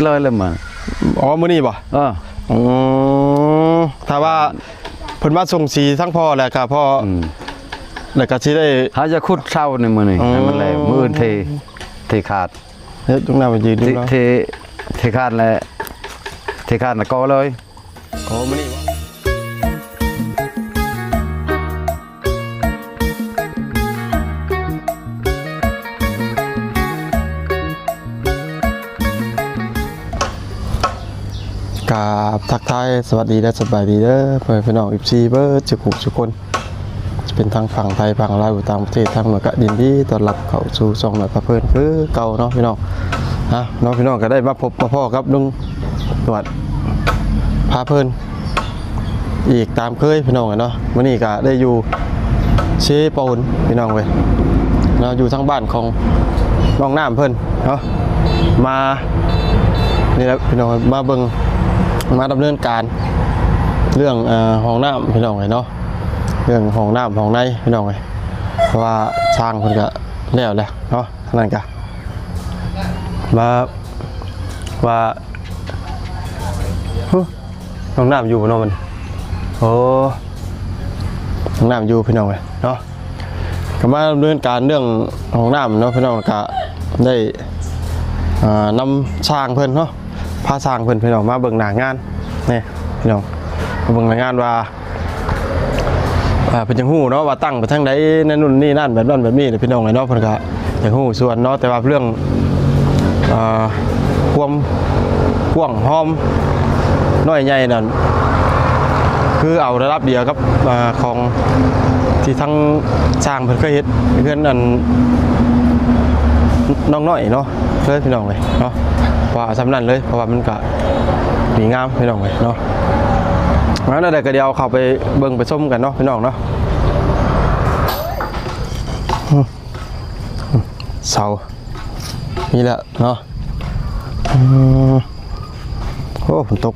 ເລີຍລະມາ. ອໍ ມື້ນີ້ບໍ່? ເອີ ອືມ ຖ້າວ່າເພິ່ນມາສົ່ງສີທັງພໍ່ແລ້ວກໍພໍ່ ອືມ ແລ້ວກໍຊິໄດ້ ເຮົາຈະຂຸດເຊົ້າໃນມື້ນີ້ ອືມ ໃຫ້ມັນແລ້ວ ມື້ອື່ນເທ ເທຄາດ ເຮັດຕົງໜ້າໄປຢືນຢູ່ເນາະ ເທ ເທຄາດແລ້ວ ເທຄາດແລ້ວກໍເລີຍ. ໂອ້ ມື້ນີ້ບໍ່? ກາບທັກທາຍສະຫວັດດີ ແລະ ສະບາຍດີເດີ ພໍ່ແມ່ພີ່ນ້ອງ ເອັຟຊີ ເບິດສຸກທຸກຄົນ ຈະເປັນທັງຝັ່ງໄທ ຝັ່ງລາວ ຢູ່ຕ່າງປະເທດ ທັງໝົດກະຍິນດີຕ້ອນຮັບເຂົ້າສູ່ຊ່ອງໜວດພາເພີນຄືເກົ່າເນາະພີ່ນ້ອງ. ອ່ະ ເນາະ ພີ່ນ້ອງກໍໄດ້ມາພົບມາພໍ້ກັບລຸງໜວດພາເພີນອີກຕາມເຄີຍພີ່ນ້ອງເອີຍເນາະ. ມື້ນີ້ກໍໄດ້ຢູ່ເຊໂປນພີ່ນ້ອງເອີຍເນາະ ຢູ່ທາງບ້ານຂອງນ້ອງນ້ຳເພິ່ນເນາະ. ມານີ້ແຫຼະພີ່ນ້ອງ ມາເບິ່ງ ມາດຳເນີນການເລື່ອງ ເອີ ຫ້ອງນ້ຳພີ່ນ້ອງເອີຍເນາະ ເລື່ອງຫ້ອງນ້ຳຫ້ອງໃນພີ່ນ້ອງເອີຍ ເພາະວ່າຊ່າງເພິ່ນກະແລ້ວແຫຼະເນາະ. ນັ້ນກະມາວ່າ ຫຶ ຫ້ອງນ້ຳຢູ່ບໍ່ເນາະມັນ? ໂອ້ ຫ້ອງນ້ຳຢູ່ພີ່ນ້ອງເອີຍເນາະ. ກໍມາດຳເນີນການເລື່ອງຫ້ອງນ້ຳເນາະພີ່ນ້ອງ ກະໄດ້ ອ່າ ນຳຊ່າງເພິ່ນເນາະ ພາຊ່າງເພິ່ນພີ່ນ້ອງມາເບິ່ງໜ້າງານນີ້ພີ່ນ້ອງ ມາເບິ່ງໜ້າງານວ່າ ອ່າ ເພິ່ນຈັ່ງຮູ້ເນາະວ່າຕັ້ງໄປທາງໃດ ນັ້ນ ນູ້ນນີ້ນັ້ນ ແບບນັ້ນແບບນີ້ແຫຼະພີ່ນ້ອງເອີຍເນາະ. ເພິ່ນກະຢາກຮູ້ສ່ວນເນາະ ແຕ່ວ່າເລື່ອງ ອ່າ ຄວາມກວ້າງຮອມນ້ອຍໃຫຍ່ນັ້ນ ຄືເອົາລະດັບດຽວກັບ ອ່າ ຂອງທີ່ທາງຊ່າງເພິ່ນເຄີຍເຮັດເຮືອນອັນນ້ອງນ້ອຍເນາະ ເລີຍພີ່ນ້ອງເອີຍເນາະ ວ່າສ່ຳນັ້ນເລີຍ ເພາະວ່າມັນກະດີງາມພີ່ນ້ອງເອີຍເນາະ. ແນວໃດກໍດຽວເຂົ້າໄປເບິ່ງໄປຊົມກັນເນາະພີ່ນ້ອງເນາະ. ເສົານີ້ແຫຼະເນາະ. ອືມ ໂອ້ ຝົນຕົກ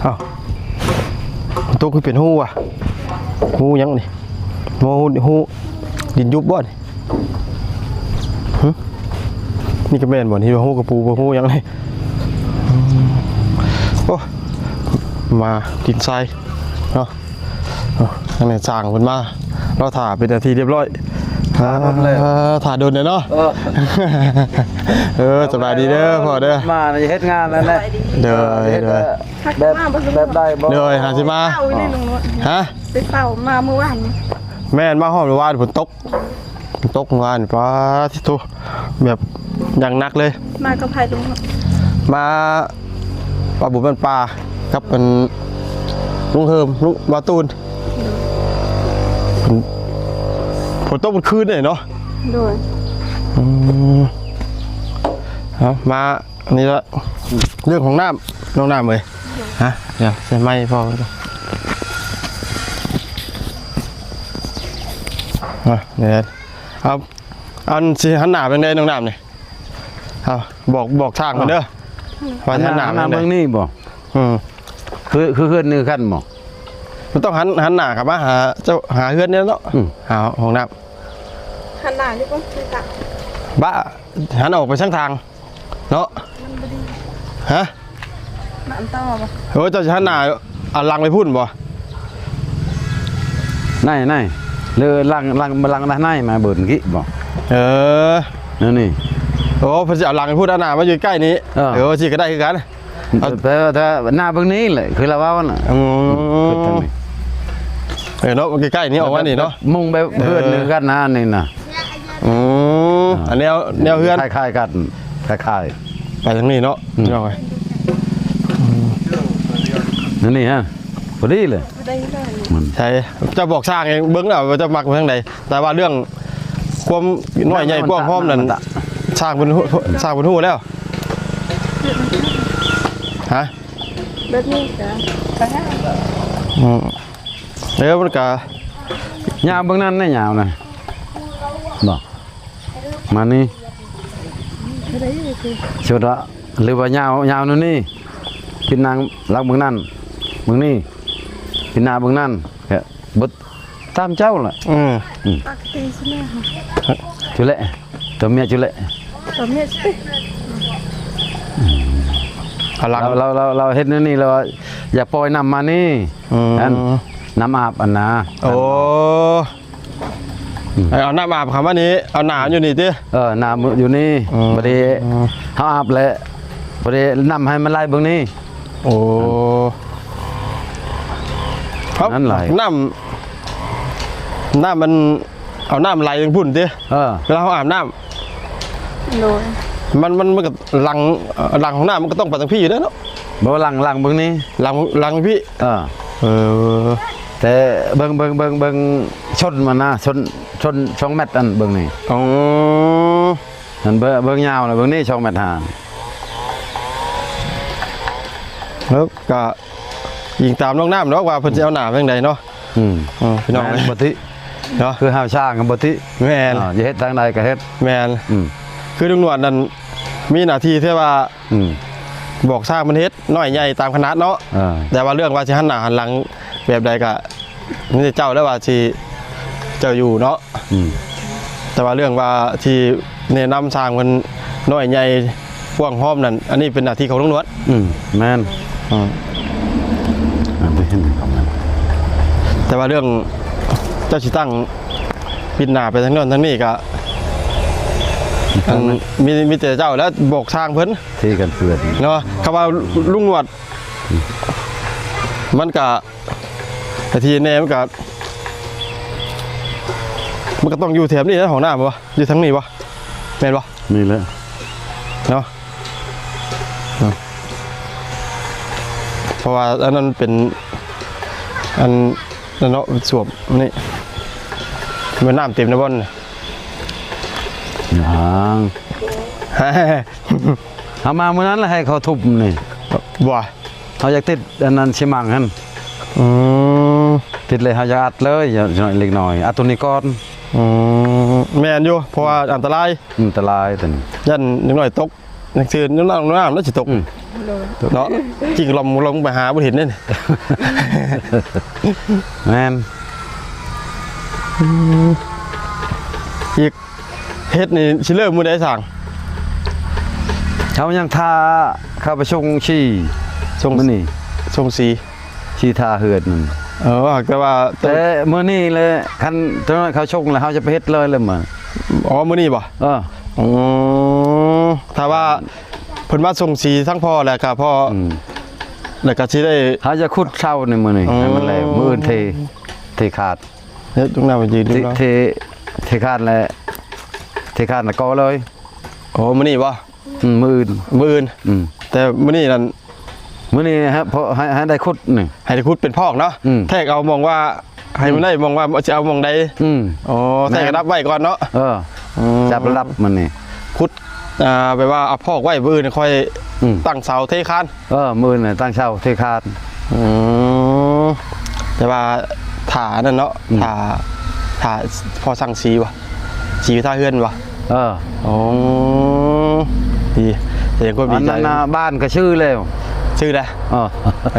ເອົ້າ ຝົນຕົກຄືເປັນຮູຫວະ ຮູຫຍັງນີ້? ໂອ້ ຮູ ຮູດິນຍຸບບໍ່ນີ້? ຫຶ ນີ້ກໍແມ່ນບໍ່ນີ້? ຮູກະປູບໍ່ ຮູຫຍັງນີ້? ອືມ ໂອ້ ມາດິນຊາຍເນາະ. ເອີ ທາງນີ້ຊ່າງເພິ່ນມາ ລໍຖ້າເປັນທີ່ຮຽບຮ້ອຍ. ຖ້າດົນແລ້ວ ອ່າ ຖ້າດົນແລ້ວເນາະ. ເອີ ເອີ ສະບາຍດີເດີພໍ່ເດີ ມາເຮັດງານນັ້ນແຫຼະ. ໂດຍ ເຮັດ ໂດຍ ແບບ ແບບໃດບໍ່? ໂດຍ ຫາຊິມາ ເຊົ້ານີ້ລຸງໂນດ. ຮະ? ໄປເຊົ້າມາມື້ວານ. ແມ່ນ ມາຮອດມື້ວານ ຝົນຕົກ ຝົນຕົກມື້ວານ. ປາດໂທ້ ແບບຢ່າງໜັກເລີຍ. ມາກັບໃຜລຸງ? ມາ ປ້າບຸນບ້ານປ່າກັບອັນລຸງເຮີມ ລຸງ ບ່າວຕູນ. ໂດຍ ຝົນ ຝົນຕົກເມື່ອຄືນນີ້ເນາະ. ໂດຍ ອືມ ເອົາ ມານີ້ລະ ເລື່ອງຂອງນ້ຳ ນ້ອງນ້ຳເອີຍ. ໂດຍ ຮະ ດຽວໃສ່ໄມค์ພໍ່ກ່ອນ ອະ ດຽວ ເອົາ ອັນຊິຫັນໜ້າເປັນໃດນ້ອງນ້ຳນີ້? ເອົາ ບອກ ບອກທາງເພິ່ນເດີ ວ່າຊິຫັນໜ້າ ຫັນໜ້າເບິ່ງນີ້ບໍ່? ອືມ ຄື ຄືເຮືອນນີ້ກັນບໍ່? ມັນຕ້ອງຫັນ ຫັນໜ້າເຂົ້າມາຫາເຈົ້າ ຫາເຮືອນນີ້ເນາະ. ອືມ ຫາຫ້ອງນ້ຳ ຫັນໜ້າຢູ່ບໍ່? ບ້າ ຫັນອອກໄປທາງທາງເນາະ. ມັນບໍ່ດີ ຮະ? ມັນຕ້ອງເອົາບໍ່? ເອີ ເຈົ້າຊິຫັນໜ້າເອົາຫຼັງໄປພຸ້ນບໍ່? ໃນ ໃນ ຫຼືຫຼັງ ຫຼັງ ຫຼັງດ້ານໃນມາເບິ່ງກີ້ບໍ່? ເອີ ແນວນີ້ ໂອ້ ເພິ່ນຊິເອົາຫຼັງໄປພຸ້ນ ເອົາໜ້າມາຢູ່ໃກ້ນີ້. ເອີ ເອີ ຊິກໍໄດ້ຄືກັນ ເອົາ ແຕ່ ແຕ່ໜ້າເບິ່ງນີ້ແຫຼະ ຄືລາວເວົ້ານະ. ອືມ ເອີເນາະ ໃກ້ໆນີ້ ອອກມານີ້ເນາະ ມຸງແບບເພື່ອນຄືກັນນະນີ້ນະ. ອືມ ອ່າ ອັນແນວ ແນວເຮືອນຄ້າຍໆກັນ ຄ້າຍໆ ໄປທາງນີ້ເນາະ. ອືມ ພີ່ນ້ອງເອີຍ ອືມ ອັນນີ້ຮະ ພໍດີເລີຍ. ໃຊ່ ເຈົ້າບອກຊ່າງເອງເບິ່ງແລ້ວວ່າເຈົ້າມັກໄປທາງໃດ ແຕ່ວ່າເລື່ອງຄວາມນ້ອຍໃຫຍ່ກວ້າງຫອມນັ້ນ ຊ່າງເພິ່ນຮູ້ ຊ່າງເພິ່ນຮູ້ແລ້ວ. ຮະ? ແບບນີ້ກະ ອືມ ເອີ ມັນກະຍາວເບິ່ງນັ້ນນະ ຍາວນະ ບໍ່ ມານີ້ ສຸດລະ ຫຼືວ່າຍາວ ຍາວແນວນີ້ ເປັນນາງຫຼັກເບິ່ງນັ້ນ ເບິ່ງນີ້ ເປັນໜ້າເບິ່ງນັ້ນ ກະເບິດ ຕາມເຈົ້າລະ. ອືມ ອືມ ຕັກຕີຊິແມ່ ຈຸແລະ ຕົວເມຍຈຸແລະ ຕົວເມຍຊິຕິ. ເອົາຫຼັງ ລາວ ລາວ ລາວ ລາວເຮັດແນວນີ້ ລາວວ່າຢ່າປ່ອຍນ້ຳມານີ້ ອືມ ນັ້ນ ນ້ຳອາບຫັ້ນນະ ໂອ້ ອືມ ເອົານ້ຳອາບເຂົ້າມານີ້ ເອົາໜ້າຢູ່ນີ້ຕິ ເອີ ນ້ຳຢູ່ນີ້ ອືມ ບັດນີ້ເຮົາອາບແລ້ວ ບັດນີ້ນ້ຳໃຫ້ມັນໄຫຼເບິ່ງນີ້ ໂອ້ ນັ້ນໄຫຼ ນ້ຳ ນ້ຳມັນ ເອົານ້ຳໄຫຼຈັ່ງພຸ້ນຕິ ເອີ ເວລາເຮົາອາບນ້ຳ ໂດຍ ມັນ ມັນ ມັນກໍຫຼັງ ຫຼັງຂອງນ້ຳມັນກໍຕ້ອງໄປທາງພີ້ຢູ່ເດ້ເນາະ ບໍ່ ຫຼັງ ຫຼັງເບິ່ງນີ້ ຫຼັງ ຫຼັງພີ້ ເອີ ເອີ ແຕ່ເບິ່ງ ເບິ່ງ ເບິ່ງ ເບິ່ງຊົນມັນນະ ຊົນ ຊົນສອງແມັດ ອັນເບິ່ງນີ້ ອໍ ຫັ້ນເບິ່ງ ເບິ່ງຍາວນະ ເບິ່ງນີ້ສອງແມັດຫ້າ ແລ້ວກໍ ອີງຕາມນ້ອງນ້ຳດອກວ່າເພິ່ນຊິເອົາໜ້າໄປທາງໃດເນາະ ອືມ ເອີ ພີ່ນ້ອງ ແມ່ນ ເອີຍ ບໍ່ຕິເນາະ ຄືເຮົາສ້າງກໍບໍ່ຕິ ແມ່ນ ເອີ ຈະເຮັດທາງໃດກໍເຮັດ ແມ່ນ ອືມ ຄືລຸງໜວດນັ້ນມີໜ້າທີ່ແຕ່ວ່າ ອືມ ບອກຊ່າງເພິ່ນເຮັດນ້ອຍໃຫຍ່ຕາມຂະໜາດເນາະ ເອີ ແຕ່ວ່າເລື່ອງວ່າຊິຫັນໜ້າຫັນຫຼັງແບບໃດກໍ ມີແຕ່ເຈົ້າແລ້ວວ່າຊິ ເຈົ້າຢູ່ເນາະ ອືມ ແຕ່ວ່າເລື່ອງວ່າທີ່ແນະນຳສ້າງເພິ່ນນ້ອຍໃຫຍ່ກວ້າງຫ້ອມນັ້ນ ອັນນີ້ເປັນໜ້າທີ່ຂອງລຸງໜວດ ອືມ ແມ່ນ ອືມ ອັນນີ້ເຫັນຂອງມັນ ແຕ່ວ່າເລື່ອງເຈົ້າຊິຕັ້ງປິດໜ້າໄປທາງໂນ້ນທາງນີ້ກະ ອັນ ມີ ມີແຕ່ເຈົ້າແລ້ວບອກຊ່າງເພິ່ນ ທີ່ກັນເປື້ອນເນາະ ຄຳວ່າລຸງໜວດ ອືມ ມັນກະ ແຕ່ທີ່ແນ່ມັນກໍ ມັນກໍຕ້ອງຢູ່ແຖບນີ້ແຫຼະ ຫ້ອງນ້ຳບໍ່ ຢູ່ທາງນີ້ບໍ່ ແມ່ນບໍ່ ນີ້ແຫຼະເນາະ ເພາະວ່າອັນນັ້ນເປັນ ອັນນັ້ນເນາະ ເປັນສ້ວມນີ້ ແມ່ນນ້ຳເຕັມໃນບ່ອນນີ້ ຍັງ ເຮົາມາມື້ນັ້ນລະໃຫ້ເຂົາທຸບນີ້ ບໍ່ ເຮົາຢາກຕິດອັນນັ້ນຊິມັງຫັ້ນ ອືມ ຕິດເລີຍ ເຮົາຢາກອັດເລີຍ ເລັກນ້ອຍ ອັດຕົວນີ້ກ່ອນ ອືມ ແມ່ນຢູ່ ເພາະວ່າອັນຕະລາຍ ອັນຕະລາຍຕົວນີ້ ຢ້ານເລັກນ້ອຍຕົກ ຈັ່ງຊີ້ ນ້ຳ ນ້ຳ ນ້ຳຊິຕົກ ອືມ ໂດຍ ເນາະ ຈິງລອມລົງໄປຫາບໍ່ເຫັນເດ້ ແມ່ນ ອືມ ອີກ ເຮັດນີ້ຊິເລີ່ມມື້ໃດຊ່າງ? ເຮົາຍັງຖ້າເຂົາໄປສົ່ງສີ ສົ່ງ ມື້ນີ້ ສົ່ງສີ ສີທາເຮືອນນັ້ນ ເອີ ແຕ່ວ່າ ແຕ່ມື້ນີ້ແຫຼະ ຄັນເຈົ້ານ້ອຍເຂົາສົ່ງແລ້ວ ເຮົາຈະໄປເຮັດເລີຍແຫຼະມື້ ອໍ ມື້ນີ້ບໍ່? ເອີ ອືມ ຖ້າວ່າເພິ່ນມາສົ່ງສີທັງພໍ່ແລ້ວກະພໍ່ ອືມ ແລ້ວກະຊິໄດ້ ເຮົາຈະຂຸດເຊົາໃນມື້ນີ້ ອືມ ໃຫ້ມັນແລ້ວ ມື້ອື່ນເທ ເທຄານ ເຮັດຕົງໜ້າໄປຢືນຢູ່ເນາະ ເທ ເທຄານແລ້ວ ເທຄານແລ້ວກໍເລີຍ ໂອ້ ມື້ນີ້ບໍ່? ອືມ ມື້ອື່ນ ມື້ອື່ນ ອືມ ແຕ່ມື້ນີ້ນັ້ນ ມື້ນີ້ຮະ ເພາະໃຫ້ ໃຫ້ໄດ້ຂຸດນີ້ ໃຫ້ໄດ້ຂຸດເປັນພອກເນາະ ອືມ ແທກເອົາໝ່ອງວ່າ ໃຫ້ມັນໄດ້ໝ່ອງວ່າ ອືມ ຊິເອົາໝ່ອງໃດ ອືມ ໂອ້ ແມ່ນ ແທກກັບໄວ້ກ່ອນເນາະ ເອີ ອືມ ຈັບລະດັບມັນນີ້ ຂຸດ ອ່າ ແບບວ່າເອົາພອກໄວ້ ມື້ອື່ນຄ່ອຍ ອືມ ຕັ້ງເສົາເທຄານ ເອີ ມື້ອື່ນຕັ້ງເສົາເທຄານ ອືມ ແຕ່ວ່າຖ້າອັນນັ້ນເນາະ ອືມ ຖ້າ ຖ້າພໍສັ່ງສີບໍ່? ສີໄປທາເຮືອນບໍ່? ເອີ ໂອ້ ດີ ແສດງຄວາມດີໃຈ ອັນນັ້ນນະ ບ້ານກໍຊື້ແລ້ວ ຊື້ແລ້ວ ເອີ ເ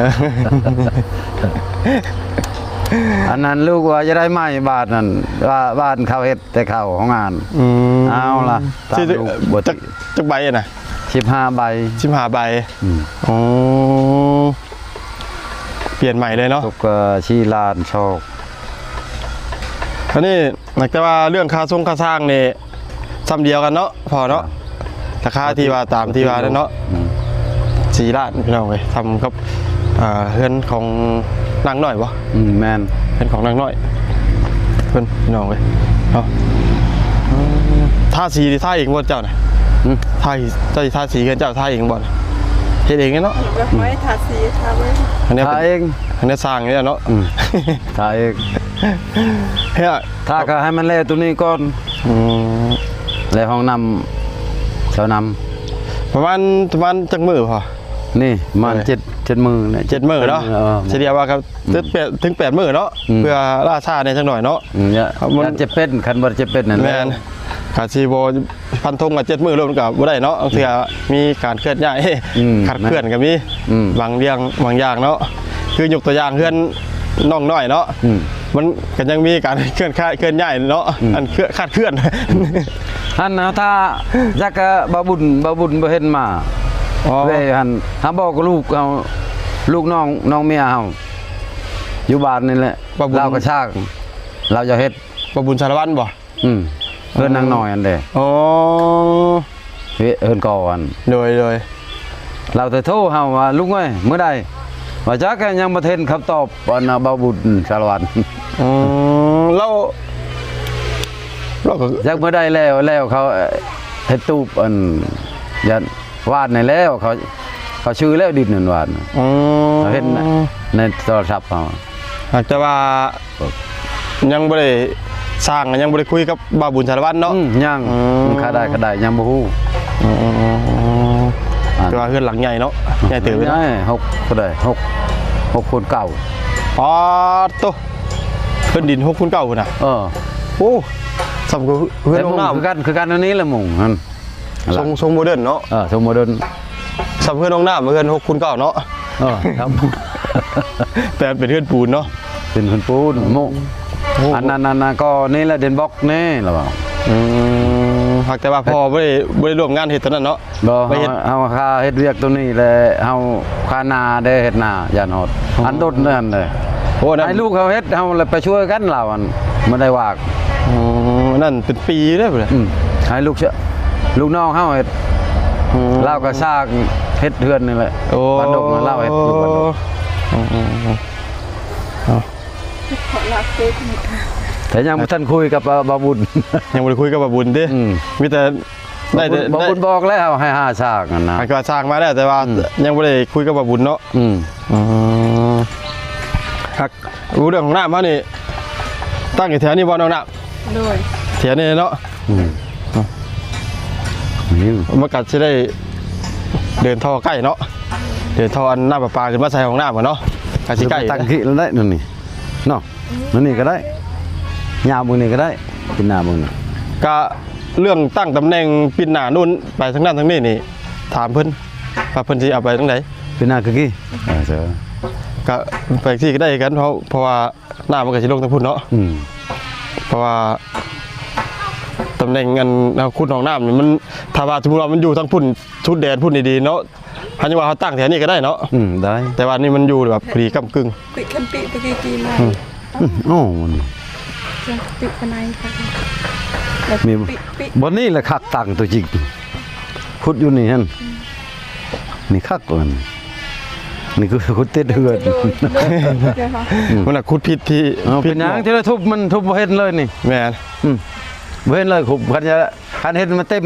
ອີ ອັນນັ້ນລູກວ່າຈະໄດ້ໃໝ່ ບ້ານນັ້ນ ວ່າບ້ານເຂົາເຮັດ ແຕ່ເຂົາຫ້ອງອ່ານ ອືມ ເອົາລະ ຕາມລູກ ຈັກ ຈັກໃບນະ? ສິບຫ້າໃບ ສິບຫ້າໃບ ອືມ ອໍ ປ່ຽນໃໝ່ເລີຍເນາະ ຕົກ ເອີ ສີ່ລ້ານຊອກ ອັນນີ້ ແຕ່ວ່າເລື່ອງຄ່າຊົງຄ່າສ້າງນີ້ ສ່ຳດຽວກັນເນາະ ພໍ່ເນາະ ລາຄາທີ່ວ່າຕາມທີ່ວ່ານັ້ນເນາະ ອືມ ສີ່ລ້ານ ພີ່ນ້ອງເອີຍ ສ່ຳກັບ ອ່າ ເຮືອນຂອງນາງນ້ອຍບໍ່? ອືມ ແມ່ນ ເຮືອນຂອງນາງນ້ອຍເພິ່ນ ພີ່ນ້ອງເອີຍເນາະ ທາສີນີ້ທາເອງບໍ່ເຈົ້ານະ? ຫືມ? ທາ ເຈົ້າຊິທາສີເຮືອນເຈົ້າທາເອງບໍ່? ເຮັດເອງເນາະ ແລ້ວຂ້ອຍທາສີ ທາເອງ ອັນນີ້ທາເອງ ອັນນີ້ສ້າງນີ້ແຫຼະເນາະ ອືມ ທາເອງ ເຮັດ ຖ້າກໍໃຫ້ມັນແລ້ວຕົວນີ້ກ່ອນ ອືມ ແລ້ວຫ້ອງນ້ຳ ເຊົານ້ຳ ປະມານ ປະມານຈັກມື້ພໍ? ນີ້ປະມານ ເອີ ເຈັດ ເຈັດມື້ແຫຼະ ເຈັດມື້ເນາະ ເອີ ສະເລ່ຍວ່າກໍ ອືມ ເຈັດ ແປດ ເຖິງແປດມື້ເນາະ ອືມ ເພື່ອລ່າຊ້າແດ່ຈັກໜ້ອຍເນາະ ອືມ ເພື່ອ ມັນ ຢ້ານຈະເປັນ ຄັນບໍ່ຈະເປັນນັ້ນແຫຼະ ແມ່ນ ກໍຊິບໍ່ ຟັນທົງວ່າເຈັດມື້ໂລດມັນກໍບໍ່ໄດ້ເນາະ ອືມ ບາງເທື່ອມີການເຄື່ອນຍ້າຍ ອືມ ຄາດເຄື່ອນກໍມີ ອືມ ບາງເລື່ອງບາງຢ່າງເນາະ ຄືຍົກຕົວຢ່າງເຮືອນນ້ອງນ້ອຍເນາະ ອືມ ມັນກໍຍັງມີການເຄື່ອນ ເຄື່ອນຍ້າຍເນາະ ອືມ ອັນເຄື່ອນ ຄາດເຄື່ອນ ອືມ ຫັ້ນນະ ຖ້າຢາກກະບ່າວບຸນ ບ່າວບຸນບໍ່ເຫັນມາ ອໍ ເວຫັ້ນ ຫາບອກລູກເຮົາ ລູກນ້ອງ ນ້ອງເມຍເຮົາ ຢູ່ບ້ານນີ້ແຫຼະ ວ່າບຸນ ລາວກະຊ່າງ ລາວຢາກເຮັດ ວ່າບຸນສາລະວັນບໍ່? ອືມ ເຮືອນນາງນ້ອຍຫັ້ນເດ້. ອໍ ເວ ເຮືອນເກົ່າຫັ້ນ. ໂດຍ ໂດຍ. ລາວແຕ່ໂທເຮົາວ່າ ລຸງເອີຍ ມື້ໃດ? ວ່າຈັກ ຍັງບໍ່ເຫັນຄຳຕອບ ອັນ ບ່າວບຸນສາລະວັນ. ອືມ ລາວ ລາວກໍ ຈັກມື້ໃດແລ້ວ ແລ້ວເຂົາເຮັດຕູບ ອັນ ຢ້ານ ວານນີ້ແລ້ວ ເຂົາ ເຂົາຊື້ແລ້ວດິນນັ້ນວານ. ອືມ ເຮົາເຫັນໃນໂທລະສັບເຮົາ ຫາກແຕ່ວ່າ ຍັງບໍ່ໄດ້ສ້າງ ຍັງບໍ່ໄດ້ຄຸຍກັບບ່າວບຸນສາລະວັນເນາະ. ອືມ ຍັງ. ອືມ ມັນຂາຍໄດ້ ຂາຍໄດ້ ຍັງບໍ່ຮູ້. ອືມ ແຕ່ວ່າເຮືອນຫຼັງໃຫຍ່ເນາະ ໃຫຍ່ເຕີບເລີຍເນາະ. ໃຫຍ່ ຫົກ ເທົ່າໃດ ຫົກ ຫົກຄູນເກົ້າ. ປາດໂຕ ເຮືອນດິນຫົກຄູນເກົ້າພຸ້ນນະ. ເອີ ໂອ້ ສ່ຳຄືເຮືອນຫ້ອງນ້ຳ ຄືກັນ ຄືກັນອັນນີ້ລະມຸງຫັ້ນ. ຊົງ ຊົງໂມເດີນເນາະ. ເອີ ຊົງໂມເດີນ ສ່ຳເຮືອນຫ້ອງນ້ຳ ເຮືອນຫົກຄູນເກົ້າເນາະ. ເອີ ແຕ່ເປັນເຮືອນປູນເນາະ ເປັນເຮືອນປູນໂມ. ໂອ້ ອັນນັ້ນ ອັນນັ້ນກໍນີ້ແຫຼະ ເດນບັອກນີ້ລະວ່າ. ອືມ ຫາກແຕ່ວ່າພໍ່ບໍ່ໄດ້ ບໍ່ໄດ້ຮ່ວມງານເຮັດຕົວນັ້ນເນາະ. ບໍ່ ເຮົາ ເຮົາຄາເຮັດວຽກຕົວນີ້ແຫຼະ ເຮົາຄານາເດ້ ເຮັດນາ ຢ້ານຮອດ ອັນດົນນັ້ນເດ້. ໂອ້ ນັ້ນ ໃຫ້ລູກເຮົາເຮັດ ເຮົາລະໄປຊ່ວຍກັນລາວ ອັນ ບໍ່ໄດ້ວ່າ. ອືມ ນັ້ນເປັນປີເດ້ພຸ້ນນະ. ອືມ ໃຫ້ລູກ ລູກນ້ອງເຮົາເຮັດ. ອືມ ລາວກໍສ້າງເຮັດເຮືອນນີ້ແຫຼະ. ໂອ້ ບ້ານດົງ ລາວເຮັດຢູ່ບ້ານດົງ. ອືມໆໆ ເອົາ ແຕ່ຍັງບໍ່ທັນຄຸຍກັບ ເອີ ບ່າວບຸນ ຍັງບໍ່ໄດ້ຄຸຍກັບບ່າວບຸນຕິ. ອືມ ມີແຕ່ ໄດ້ແຕ່ ບ່າວບຸນ ບ່າວບຸນບອກແລ້ວໃຫ້ຫາສ້າງຫັ້ນນະ ຫາກໍສ້າງມາແລ້ວ ແຕ່ວ່າ ອືມ ຍັງບໍ່ໄດ້ຄຸຍກັບບ່າວບຸນເນາະ. ອືມ ອືມ ຫາກເລື່ອງຫ້ອງນ້ຳເຮົານີ້ ຕັ້ງຢູ່ແຖວນີ້ບໍ່ນ້ອງນ້ຳ? ໂດຍ ແຖວນີ້ເນາະ. ອືມ ມັນກໍຊິໄດ້ເດີນທໍ່ໃກ້ເນາະ ເດີນທໍ່ອັນນ້ຳປະປາຂຶ້ນມາໃສ່ຫ້ອງນ້ຳເນາະ ກໍຊິໃກ້ ຕັ້ງທີ່ນັ້ນໄດ້ນັ້ນນີ້ເນາະ. ນັ້ນນີ້ກໍໄດ້ ຍາວເບິ່ງນີ້ກໍໄດ້ ເປັນໜ້າເບິ່ງນີ້. ກະເລື່ອງຕັ້ງຕຳແໜ່ງປິ່ນໜ້າໂນ້ນໄປທາງນັ້ນທາງນີ້ນີ້ ຖາມເພິ່ນວ່າເພິ່ນຊິເອົາໄປທາງໃດ? ປິ່ນໜ້າຄືກີ້ ເອີ ເຈົ້າ ກະໄປທີ່ກໍໄດ້ຄືກັນ ເພາະ ເພາະວ່ານ້ຳມັນກໍຊິລົງທາງພຸ້ນເນາະ. ອືມ ເພາະວ່າຕຳແໜ່ງອັນເຮົາຂຸດຫ້ອງນ້ຳນີ້ ມັນ ຖ້າວ່າສົມມຸດວ່າມັນຢູ່ທາງພຸ້ນ ສຸດແດນພຸ້ນດີໆເນາະ ເຮົາຍັງວ່າເຮົາຕັ້ງແຖວນີ້ກໍໄດ້ເນາະ. ອືມ ໄດ້ ແຕ່ວ່ານີ້ມັນຢູ່ແບບພໍດີກ້ຳກຶ່ງ. ປິກຄັນປິໄປກີ່ໆມາ. ອືມ ອືມ ໂອ້ ມັນ ປິໄປໃນ ນີ້ ປິ ປິ ບ່ອນນີ້ແຫຼະຄັກຕັ້ງຕົວຈິງ ຂຸດຢູ່ນີ້ຫັ້ນ. ອືມ ນີ້ຄັກອັນ ນີ້ຄືຂຸດຕິດເຮືອນ. ມັນນະຂຸດຜິດທີ່ ເອີ ຜິດ ເປັນຫຍັງ ເນາະ ຈະໄດ້ທຸບ ມັນທຸບບໍ່ເຫັນເລີຍນີ້. ແມ່ນ. ອືມ ບໍ່ເຫັນເລີຍ ຂຸດ ຄັນຈະ ຄັນເຫັນມັນເຕັມ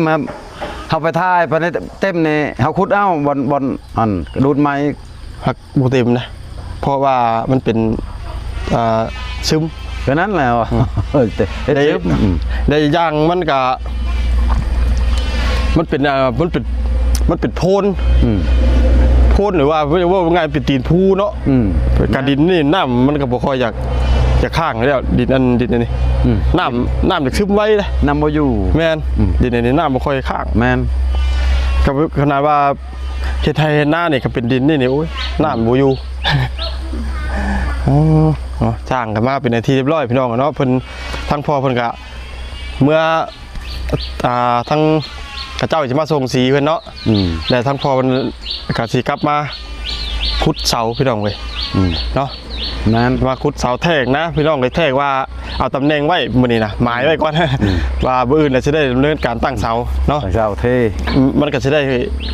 ເຮົາໄປຖ່າຍ ໄປໃນເຕັມນີ້ ເຮົາຂຸດເອົາ ບ່ອນ ບ່ອນ ອັນ ກະດູດໃໝ່ ຫາກບໍ່ເຕັມນະ ເພາະວ່າມັນເປັນ ອ່າ ຊຶມ. ກໍນັ້ນແຫຼະ ອືມ ເຮັດຊຶມ. ອືມ ແລະອີກຢ່າງມັນກະ ມັນເປັນ ອ່າ ມັນເປັນ ມັນເປັນໂພນ. ອືມ ໂພນ ຫຼືວ່າ ເວົ້າງ່າຍເປັນຕີນພູເນາະ. ອືມ ກະດິນນີ້ນ້ຳມັນກໍບໍ່ຄ່ອຍຢາກ ຢາກຄ້າງແລ້ວ ດິນອັນ ດິນອັນນີ້. ອືມ ນ້ຳ ນ້ຳຢາກຊຶມໄວເດ້ ນ້ຳບໍ່ຢູ່. ແມ່ນ. ອືມ ດິນອັນນີ້ນ້ຳບໍ່ຄ່ອຍຄ້າງ. ແມ່ນ. ກໍຂະໜາດວ່າ ເຮັດໄຮ່ເຮັດນານີ້ກໍເປັນດິນນີ້ນີ້ ໂອ້ຍ ນ້ຳບໍ່ຢູ່. ເອີ ເນາະ ຊ່າງກໍມາເປັນທີ່ຮຽບຮ້ອຍ ພີ່ນ້ອງເນາະ. ເພິ່ນ ທາງພໍ່ເພິ່ນກໍເມືອ ອ່າ ທາງເຂົາເຈົ້າຊິມາສົ່ງສີເພິ່ນເນາະ. ອືມ ແລະທາງພໍ່ເພິ່ນກໍຊິກັບມາຂຸດເສົາ ພີ່ນ້ອງເອີຍ. ອືມ ເນາະ. ແມ່ນ. ມາຂຸດເສົາແທກນະ ພີ່ນ້ອງເອີຍ ແທກວ່າເອົາຕຳແໜ່ງໄວ້ມື້ນີ້ນະ ໝາຍໄວ້ກ່ອນ. ອືມ ວ່າມື້ອື່ນລະຊິໄດ້ດຳເນີນການຕັ້ງເສົາເນາະ ຕັ້ງເສົາເທ. ອືມ ມັນກໍຊິໄດ້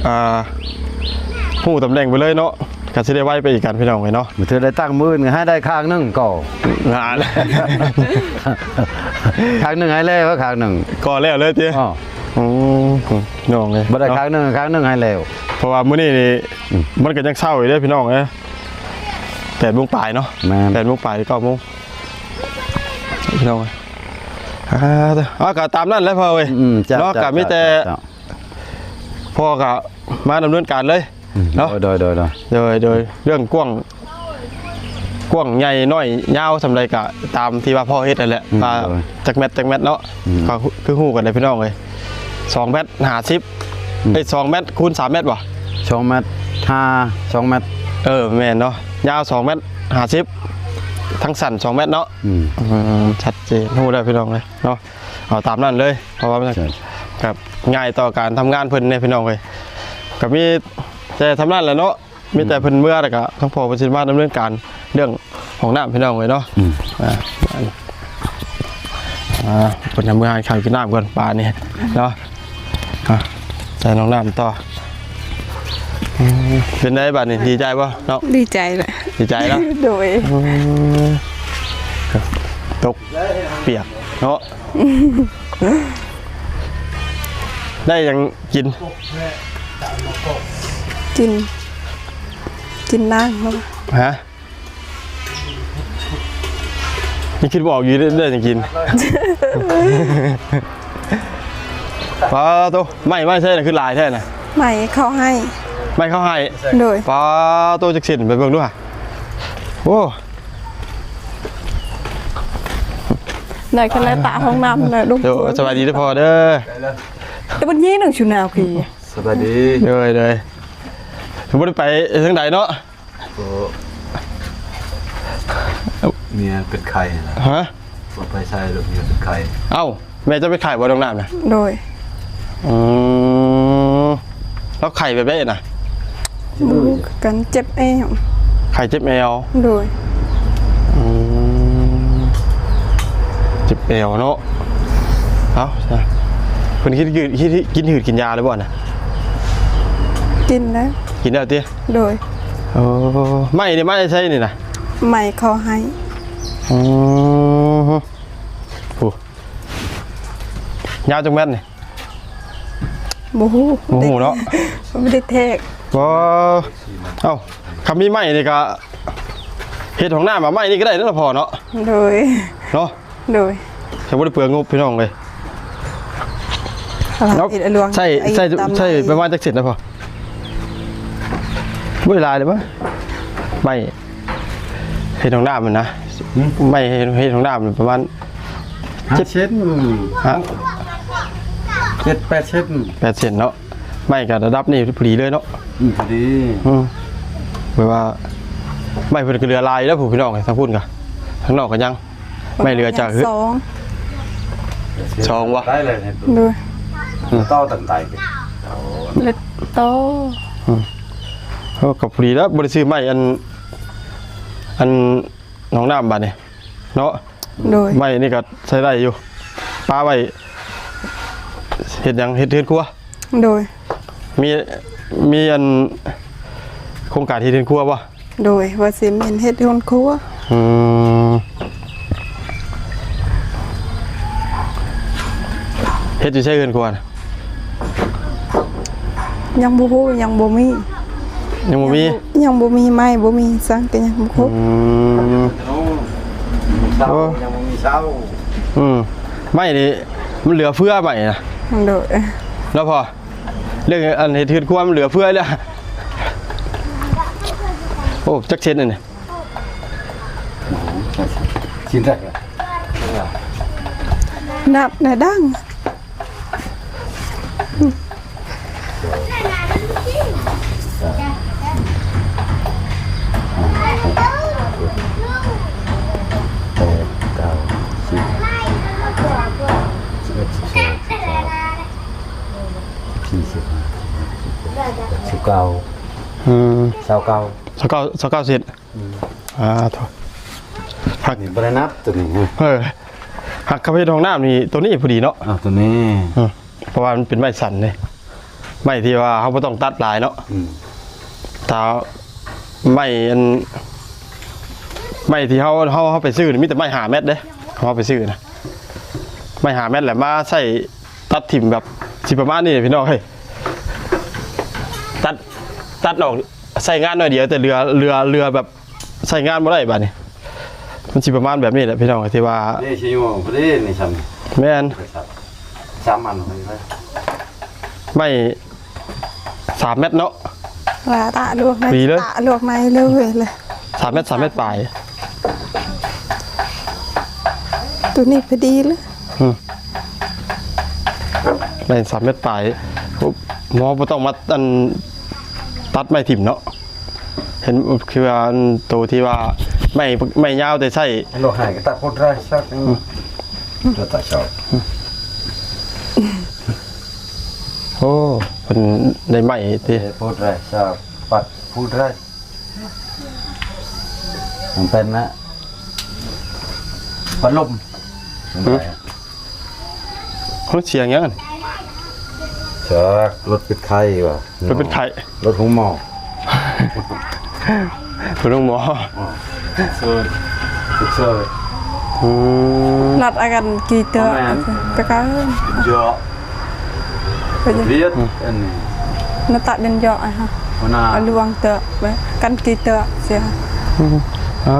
ອ່າ ຮູ້ຕຳແໜ່ງໄປເລີຍເນາະ ກໍຊິໄດ້ໄວໄປອີກກັນ ພີ່ນ້ອງເອີຍເນາະ. ມື້ເທື່ອໄດ້ຕັ້ງ ມື້ອື່ນກໍໃຫ້ໄດ້ຂ້າງໜຶ່ງກໍ ນັ້ນ ຂ້າງໜຶ່ງໃຫ້ແລ້ວ ຂ້າງໜຶ່ງກໍແລ້ວເລີຍຕິ. ອໍ ອືມ ພີ່ນ້ອງເອີຍ ບໍ່ໄດ້ ເນາະ ຂ້າງໜຶ່ງ ຂ້າງໜຶ່ງໃຫ້ແລ້ວ. ເພາະວ່າມື້ນີ້ນີ້ ອືມ ມັນກໍຍັງເຊົ້າຢູ່ເດ້ ພີ່ນ້ອງເອີຍ ແປດໂມງປາຍເນາະ. ແມ່ນ ແປດໂມງປາຍ ເກົ້າໂມງ ພີ່ນ້ອງເອີຍ. ອ່າ ເອົາ ກໍຕາມນັ້ນແຫຼະພໍ່ເອີຍ. ອືມ ເຈົ້າ ເນາະ ເຈົ້າ ກໍມີແຕ່ ເຈົ້າ ພໍ່ກໍມາດຳເນີນການເລີຍ. ອືມ ເນາະ ໂດຍ ໂດຍ ໂດຍ ໂດຍ ໂດຍ ເລື່ອງກວ້າງ ກວ້າງໃຫຍ່ນ້ອຍຍາວສ່ຳໃດກໍຕາມທີ່ວ່າພໍ່ເຮັດນັ້ນແຫຼະ. ອືມ ວ່າ ໂດຍ ຈັກແມັດ ຈັກແມັດເນາະ. ອືມ ກໍຄື ຄືຮູ້ກັນແຫຼະ ພີ່ນ້ອງເອີຍ ສອງແມັດຫ້າສິບ. ອືມ ເອີຍ ສອງແມັດຄູນສາມແມັດບໍ່? ສອງແມັດຫ້າ ສອງແມັດ. ເອີ ແມ່ນເນາະ ຍາວສອງແມັດຫ້າສິບ ທັງສັ້ນສອງແມັດເນາະ. ອືມ ອືມ ຊັດເຈນ ຮູ້ແລ້ວ ພີ່ນ້ອງເອີຍເນາະ. ເອົາຕາມນັ້ນເລີຍ ເພາະວ່າມັນ ໃຊ່ ກັບງ່າຍຕໍ່ການທຳງານເພິ່ນແດ່ ພີ່ນ້ອງເອີຍ. ກໍມີ ແຕ່ສ່ຳນັ້ນແຫຼະເນາະ ມີແຕ່ເພິ່ນເມືອ ແລ້ວກໍທາງພໍ່ເພິ່ນຊິມາດຳເນີນການເລື່ອງຫ້ອງນ້ຳ ພີ່ນ້ອງເອີຍເນາະ. ອືມ ອ່າ ອ່າ ເພິ່ນໃຫ້ເມືອຫາເຂົ້າກິນນ້ຳກ່ອນ ບາດນີ້ເນາະ. ອ່າ ໃສ່ຫ້ອງນ້ຳຕໍ່. ອືມ ເປັນໃດບາດນີ້ ດີໃຈບໍ່ເນາະ? ດີໃຈແຫຼະ ດີໃຈເນາະ. ໂດຍ ອືມ ຕົກປຽກເນາະ. ໄດ້ຫຍັງກິນ? ກິນ ກິນນາງ. ຮະ? ຍັງຄິດບໍ່ອອກຢູ່ເດ້ ໄດ້ຫຍັງກິນ? ປາໂຕ ໄມ້ ໄມ້ໃຊ້ນະ ຄືຫຼາຍແທ້ນະ? ໄມ້ເຂົາໃຫ້ ໄມ້ເຂົາໃຫ້. ໂດຍ ປາໂຕ ຈັກເສັ້ນ ໄປເບິ່ງດູຫາ. ໂອ້ ໄດ້ຂະໜາດຕາຫ້ອງນ້ຳແລ້ວ. ໂດຍ ສະບາຍດີເດີພໍ່ເດີ. ແຕ່ບັດນີ້ໜຶ່ງຊູນາວຄື ສະບາຍດີ. ໂດຍ ໂດຍ ບໍ່ໄດ້ໄປທາງໃດເນາະ? ກໍເມຍເປັນໄຂ້ນະ. ຮະ? ບໍ່ໄປໃສດອກ ເມຍເປັນໄຂ້. ເອົ້າ ແມ່ເຈົ້າເປັນໄຂ້ບໍ່ ນ້ອງນ້ຳນະ? ໂດຍ ອືມ ລາວໄຂ້ແບບໃດນະ? ບໍ່ຮູ້ຄືກັນ ເຈັບແອວ ໄຂ້ເຈັບແອວ. ໂດຍ ອືມ ເຈັບແອວເນາະ. ເອົ້າ ເພິ່ນກິນ ກິນ ກິນ ກິນຢາແລ້ວບໍ່ນະ? ກິນແລ້ວ ກິນແລ້ວຕິ? ໂດຍ ໂອ້ ໄມ້ນີ້ມາແຕ່ໃສນີ້ນະ? ໄມ້ເຂົາໃຫ້. ອືມ ໂອ້ ຍາວຈັກແມັດນີ້? ບໍ່ຮູ້ ບໍ່ຮູ້ເນາະ ບໍ່ໄດ້ແທກ. ບໍ່ ເອົ້າ ຄັນມີໄມ້ນີ້ກໍເຮັດຫ້ອງນ້ຳເອົາໄມ້ນີ້ກໍໄດ້ເນາະພໍ່ເນາະ. ໂດຍ ເນາະ ໂດຍ ຈະບໍ່ໄດ້ເປືອງງົບ ພີ່ນ້ອງເອີຍ. ເອົາ ເຮັດລວງ ໃຊ້ ໃຊ້ ໃຊ້ປະມານຈັກເຊັນນະພໍ່? ບໍ່ໄດ້ຫຼາຍເດ້ ໄມ້ ໄມ້ເຮັດຫ້ອງນ້ຳຫັ້ນນະ. ຫືມ ໄມ້ເຮັດ ເຮັດຫ້ອງນ້ຳປະມານ ຫ້າເຊັນ. ຮະ? ເຈັດແປດເຊັນ ແປດເຊັນເນາະ. ໄມ້ກໍລະດັບນີ້ພໍດີເລີຍເນາະ. ອືມ ພໍດີ ອືມ ແບບວ່າໄມ້ເພິ່ນກໍເຫຼືອຫຼາຍຢູ່ແລ້ວ ຜູ້ ພີ່ນ້ອງ ທາງພຸ້ນກໍ ທາງນອກກໍຍັງ ໄມ້ເຫຼືອຈາກ ສອງ ສອງບໍ່? ໄດ້ເລີຍ ໂດຍ ອືມ ຕໍ່ຕັ້ງໃດ ເລີຍຕໍ່ ອືມ ເອີ ກໍພໍດີແລ້ວ ບໍ່ໄດ້ຊື້ໄມ້ອັນ ອັນຫ້ອງນ້ຳບາດນີ້ເນາະ. ໂດຍ ໄມ້ນີ້ກໍໃຊ້ໄດ້ຢູ່ ປະໄວ້ເຮັດຫຍັງ? ເຮັດເຮືອນຄົວ. ໂດຍ ມີ ມີອັນໂຄງການເຮັດເຮືອນຄົວບໍ່? ໂດຍ ວ່າຊິແມ່ນເຮັດເຮືອນຄົວ. ອືມ ເຮັດຢູ່ໃສເຮືອນຄົວນະ? ຍັງບໍ່ຮູ້ ຍັງບໍ່ມີ ຍັງບໍ່ມີ ຍັງບໍ່ມີໄມ້ ບໍ່ມີສັງ ກໍຍັງບໍ່ຄົບ. ອືມ ເຊົາ ໂອ້ ຍັງບໍ່ມີເຊົາ. ອືມ ໄມ້ນີ້ມັນເຫຼືອເຟືອໄມ້ນະ. ໂດຍ ເນາະພໍ່ ເລື່ອງອັນເຮັດເຮືອນຄົວມັນເຫຼືອເຟືອແລ້ວ. ໂອ້ ຈັກເຊັນອັນນີ້? ຊິໄດ້ ນັບແດ່ດັງ. ແປດ ເກົ້າ ສິບ ສິບເອັດ ສິບສອງ ສິບສາມ ສິບສີ່ ສິບຫ້າ ສິບຫົກ ສິບເຈັດ ສິບແປດ ສິບເກົ້າ. ອືມ ຊາວເກົ້າ ຊາວເກົ້າ ຊາວເກົ້າເຊັນ. ອືມ ອ່າ ໂທ້ ຫາກ ນີ້ບໍ່ໄດ້ນັບຕົວນີ້ນະ. ເອີ ຫາກເຂົາເຮັດຫ້ອງນ້ຳນີ້ ຕົວນີ້ພໍດີເນາະ. ອ່າ ຕົວນີ້ ອືມ ເພາະວ່າມັນເປັນໄມ້ສັນເດ້ ໄມ້ທີ່ວ່າເຮົາບໍ່ຕ້ອງຕັດຫຼາຍເນາະ. ອືມ ຖ້າໄມ້ອັນ ໄມ້ທີ່ເຮົາ ເຮົາ ເຮົາໄປຊື້ນີ້ ມີແຕ່ໄມ້ຫ້າແມັດເດ້ ເຮົາໄປຊື້ນະ ໄມ້ຫ້າແມັດແຫຼະ ມາໃຊ້ຕັດຖິ້ມແບບຊິປະມານນີ້ພີ່ນ້ອງເອີຍ. ຕັດ ຕັດອອກ ໃຊ້ງານໜ້ອຍດຽວ ແຕ່ເຫຼືອ ເຫຼືອ ເຫຼືອແບບໃຊ້ງານບໍ່ໄດ້ບາດນີ້ ມັນຊິປະມານແບບນີ້ແຫຼະພີ່ນ້ອງ ທີ່ວ່າ ນີ້ຊິຢູ່ພໍດີນີ້ຊັ້ນ. ແມ່ນ ສາມອັນ ໄມ້ສາມແມັດເນາະ. ລະຕະລວກໃນ ດີເລີຍ ຕະລວກໃນເລີຍ ສາມແມັດ ສາມແມັດປາຍ ຕົວນີ້ພໍດີເລີຍ. ອືມ ໄມ້ສາມແມັດປາຍ ເຮົາບໍ່ຕ້ອງມາອັນ ຕັດໄມ້ຖິ້ມເນາະ. ເຫັນຄືວ່າອັນໂຕທີ່ວ່າໄມ້ ໄມ້ຍາວແຕ່ໃຊ້ ໂລຫະກໍຕັດພົດໄດ້ສັກ ອືມ ຕັດຕັດຊອກ. ໂອ້ ເພິ່ນໄດ້ໄມ້ຕິ ເອີ ພູດໄດ້ ສາປັດພູດໄດ້ ມັນເປັນນະ ພັດລົມ ຫື? ເຮົາສຽງຫຍັງ? ຈາກລົດເປັດໄຂ້ວ່າ ລົດເປັດໄຂ້ ລົດໂຮງໝໍ ໂຮງໝໍ ເຊີນ ເຊີນ ອືມ ລັດອາກັນກີເຕີ ແມ່ນ ຕະການ ເຍາະ ເປັນຫຍັງ ວຽດ ອືມ ອັນນີ້ ນະຕະເປັນເຍາະອະຮະ ຫົວໜ້າ ອາ ລວງເຕີ ກັນກີເຕີ ເສຍ ອືມ ອາ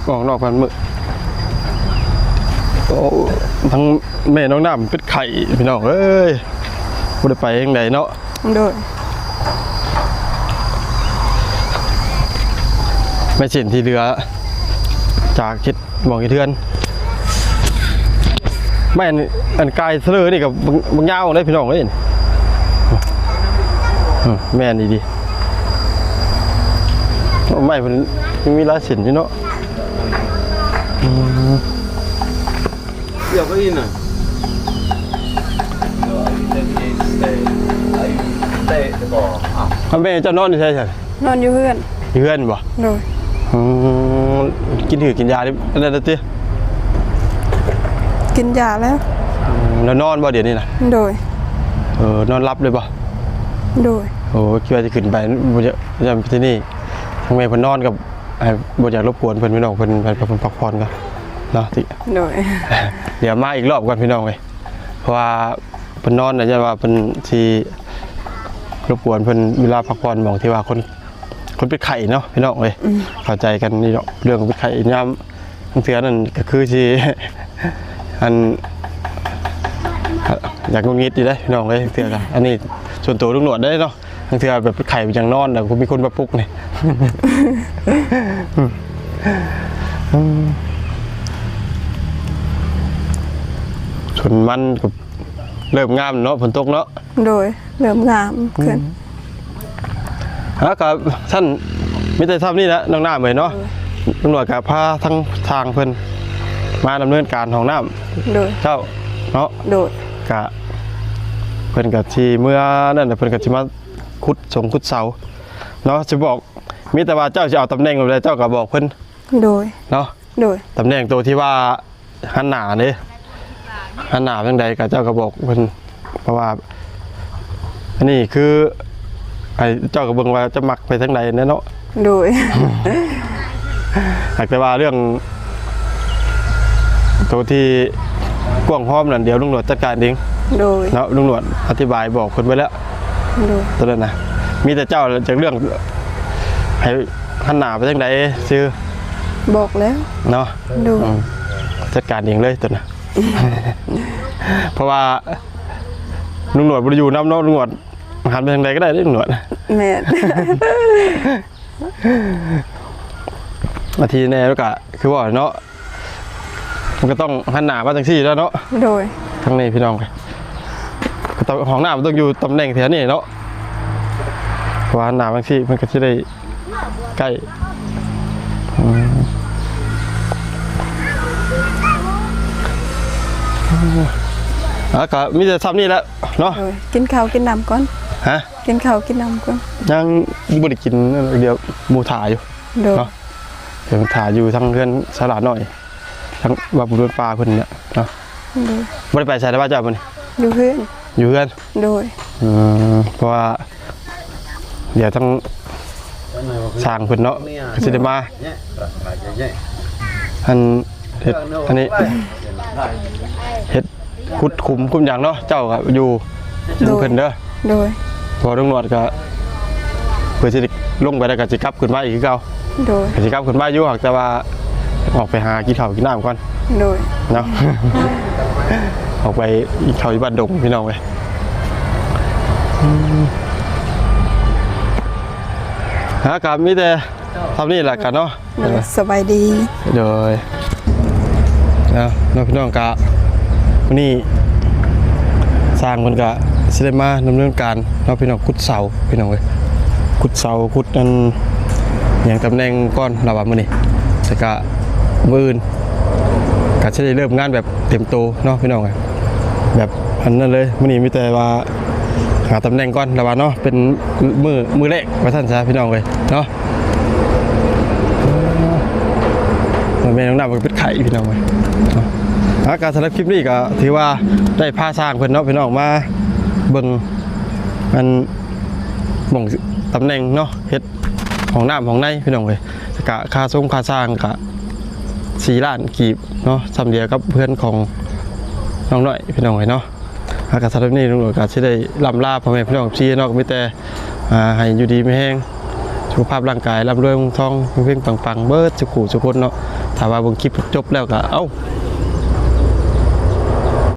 ອອກນອກບ້ານມື້ ໂອ້ ທັງແມ່ນ້ອງນ້ຳເປັດໄຂ້ ພີ່ນ້ອງເອີຍ ບໍ່ໄດ້ໄປທາງໃດເນາະ. ໂດຍ ແມ່ນເສັ້ນທີ່ເຫຼືອຈາກເຮັດໝ່ອງເຮັດເຮືອນ ແມ່ນອັນກາຍສະເລີນີ້ກໍບັກ ບັກຍາວເດ້ພີ່ນ້ອງເອີຍ ອືມ ແມ່ນອີ່ຫຼີ ໄມ້ເພິ່ນຍັງມີຫຼາຍເສັ້ນຢູ່ເນາະ ອືມ. ເອີ ແມ່ເຈົ້ານອນຢູ່ໃສຊັ້ນ? ນອນຢູ່ເຮືອນ. ຢູ່ເຮືອນບໍ່? ໂດຍ. ອືມ ກິນຖືກກິນຢາ ອັນນັ້ນແລ້ວຕິ? ກິນຢາແລ້ວ. ອືມ ແລ້ວນອນບໍ່ດຽວນີ້ນະ? ໂດຍ. ເອີ ນອນຫຼັບເລີຍບໍ່? ໂດຍ. ໂອ້ ຄິດວ່າຊິຂຶ້ນໄປ ບໍ່ຢາກ ຢ້ານທີ່ນີ້ ທາງແມ່ເພິ່ນນອນກໍ ໃຫ້ ບໍ່ຢາກລົບກວນເພິ່ນ ພີ່ນ້ອງເພິ່ນ ໃຫ້ເພິ່ນພັກຜ່ອນກ່ອນເນາະ ຕິ ໂດຍ ດຽວມາອີກລອບກ່ອນພີ່ນ້ອງເອີຍ ເພາະວ່າເພິ່ນນອນນະ ຢ້ານວ່າເພິ່ນຊິລົບກວນເພິ່ນເວລາພັກຜ່ອນ ໝ່ອງທີ່ວ່າຄົນ ຄົນເປັນໄຂ້ເນາະ ພີ່ນ້ອງເອີຍ ອືມ ເຂົ້າໃຈກັນນີ້ດອກ ເລື່ອງເປັນໄຂ້ຍາມ ບາງເທື່ອນັ້ນກໍຄືຊິ ອັນ ຢາກຫງຸດຫງິດຢູ່ເດ້ພີ່ນ້ອງເອີຍ ບາງເທື່ອກໍ ອັນນີ້ສ່ວນຕົວລຸງໜວດເດ້ເນາະ ບາງເທື່ອແບບໄຂ້ໄປຈັ່ງນອນ ແລ້ວກໍມີຄົນມາປຸກນີ້ ສວນມັນກໍເລີ່ມງາມເນາະ ຝົນຕົກເນາະ ໂດຍ ເລີ່ມງາມຂຶ້ນ ອືມ ແລ້ວກໍຊັ້ນ ມີແຕ່ຊ່ຳນີ້ແຫຼະ ນ້ອງນ້ຳເອີຍເນາະ ເອີ ລຸງໜວດກໍພາທາງຊ່າງເພິ່ນມາດຳເນີນການຫ້ອງນ້ຳ ໂດຍ ເຈົ້າເນາະ ໂດຍ ກະເພິ່ນກໍຊິເມືອນັ້ນແຫຼະ ເພິ່ນກໍຊິມາ ຂຸດສົງຂຸດເສົາເນາະ ຊິບອກ ມີແຕ່ວ່າເຈົ້າຊິເອົາຕຳແໜ່ງແບບໃດ ເຈົ້າກໍບອກເພິ່ນ ໂດຍ ເນາະ ໂດຍ ຕຳແໜ່ງໂຕທີ່ວ່າຫັນໜ້າເດ້ ຫັນໜ້າທາງໃດກໍເຈົ້າກໍບອກເພິ່ນ ເພາະວ່າ ອັນນີ້ຄື ໃຫ້ເຈົ້າກໍເບິ່ງວ່າຈະມັກໄປທາງໃດແດ່ເນາະ ໂດຍ ຫາກແຕ່ວ່າເລື່ອງໂຕທີ່ກວ້າງພ້ອມນັ້ນ ດຽວລຸງໜວດຈັດການເອງ ໂດຍ ເນາະ ລຸງໜວດອະທິບາຍບອກເພິ່ນໄປແລ້ວ ໂດຍ ໂຕນັ້ນນະ ມີແຕ່ເຈົ້າຈັກເລື່ອງ ໃຫ້ຫັນໜ້າໄປທາງໃດຊື່ ບອກແລ້ວ ເນາະ ໂດຍ ອືມ ຈັດການເອງເລີຍໂຕນັ້ນ ເພາະວ່າລຸງໜວດບໍ່ໄດ້ຢູ່ນຳເນາະ ລຸງໜວດ ຫັນໄປທາງໃດກໍໄດ້ເດ້ລຸງໜວດ ແມ່ນ ອາທິດແນ່ ແລ້ວກໍຄືວ່າເນາະ ມັນກໍຕ້ອງຫັນໜ້າມາຈັ່ງຊີ້ແລ້ວເນາະ ໂດຍ ທາງນີ້ພີ່ນ້ອງ ກໍຕ້ອງ ຫ້ອງນ້ຳມັນຕ້ອງຢູ່ຕຳແໜ່ງແຖວນີ້ເນາະ ເພາະວ່າຫັນໜ້າມາຈັ່ງຊີ້ ມັນກໍຊິໄດ້ ໃກ້ ອືມ ອ່າ ກໍມີແຕ່ຊ່ຳນີ້ແຫຼະເນາະ ໂດຍ ກິນເຂົ້າກິນນ້ຳກ່ອນ ຮະ ກິນເຂົ້າກິນນ້ຳກ່ອນ ຍັງບໍ່ໄດ້ກິນ ດຽວໝູ່ຖ້າຢູ່ ໂດຍ ເນາະ ດຽວຖ້າຢູ່ທາງເຮືອນສາລານ້ອຍ ທາງວ່າບຸນວັດປ່າເພິ່ນນີ້ເນາະ ໂດຍ ບໍ່ໄດ້ໄປໃສແລ້ວວ່າເຈົ້າມື້ນີ້ ຢູ່ເຮືອນ ຢູ່ເຮືອນ ໂດຍ ອືມ ເພາະວ່າ ດຽວທາງຊ່າງເພິ່ນເນາະ ກໍຊິໄດ້ມາ ອັນ ເຮັດ ອັນນີ້ ເຮັດຂຸດຂຸມຂຸດຫຍັງເນາະ ເຈົ້າກໍຢູ່ນຳເພິ່ນເດີ ໂດຍ ເພາະວ່າລຸງໜວດກໍ ເພື່ອຊິໄດ້ລົງໄປແລ້ວກໍຊິກັບຂຶ້ນມາອີກຄືເກົ່າ ໂດຍ ກໍຊິກັບຂຶ້ນມາຢູ່ ຫາກແຕ່ວ່າອອກໄປຫາກິນເຂົ້າກິນນ້ຳກ່ອນ ໂດຍ ເນາະ ອອກໄປກິນເຂົ້າຢູ່ບ້ານດົງພີ່ນ້ອງເອີຍ ອືມ ຫາກໍມີແຕ່ຊ່ຳນີ້ແຫຼະກັນເນາະ ໂດຍ ສະບາຍດີ ໂດຍ ເນາະ ເນາະ ພີ່ນ້ອງ ກະມື້ນີ້ຊ່າງເພິ່ນກະຊິໄດ້ມາດຳເນີນການເນາະ ພີ່ນ້ອງ ຂຸດເສົາ ພີ່ນ້ອງເອີຍ ຂຸດເສົາ ຂຸດອັນຫຍັງຕຳແໜ່ງກ່ອນ ລາວວ່າມື້ນີ້ ແລ້ວກະມື້ອື່ນກະຊິໄດ້ເລີ່ມງານແບບເຕັມໂຕເນາະ ພີ່ນ້ອງເອີຍ ແບບອັນນັ້ນເລີຍ ມື້ນີ້ມີແຕ່ວ່າ ຫາຕຳແໜ່ງກ່ອນລະວ່າເນາະ ເປັນມື້ ມື້ແລກວ່າຊັ້ນຊະພີ່ນ້ອງເອີຍເນາະ. ແມ່ນ້ອງນ້ຳກໍເປັນໄຂ້ພີ່ນ້ອງເອີຍເນາະ. ອາ ການສຳລັບຄລິບນີ້ກໍຖືວ່າໄດ້ພາຊ່າງເພິ່ນເນາະ ພີ່ນ້ອງ ມາເບິ່ງອັນ ໝ່ອງຕຳແໜ່ງເນາະ ເຮັດຫ້ອງນ້ຳຫ້ອງໃນພີ່ນ້ອງເອີຍ. ກະຄ່າຊົງຄ່າຊ່າງກະສີ່ລ້ານກີບເນາະ ສ່ຳດຽວກັບເຮືອນຂອງນ້ອງນ້ອຍພີ່ນ້ອງເອີຍເນາະ. ຫາກະສຳລັບນີ້ລຸງຫຼວງກະຊິໄດ້ລ່ຳລາພໍ່ແມ່ພີ່ນ້ອງເອັຟຊີເນາະ ກໍມີແຕ່ ອ່າ ໃຫ້ຢູ່ດີມີແຮງ ສຸຂະພາບຮ່າງກາຍລ່ຳລວຍເງິນທອງ ເຮັງໆ ປັງໆ ເບິດສຸຂູສຸຄົນເນາະ. ຖ້າວ່າເບິ່ງຄລິບຈົບແລ້ວກໍ ເອົ້າ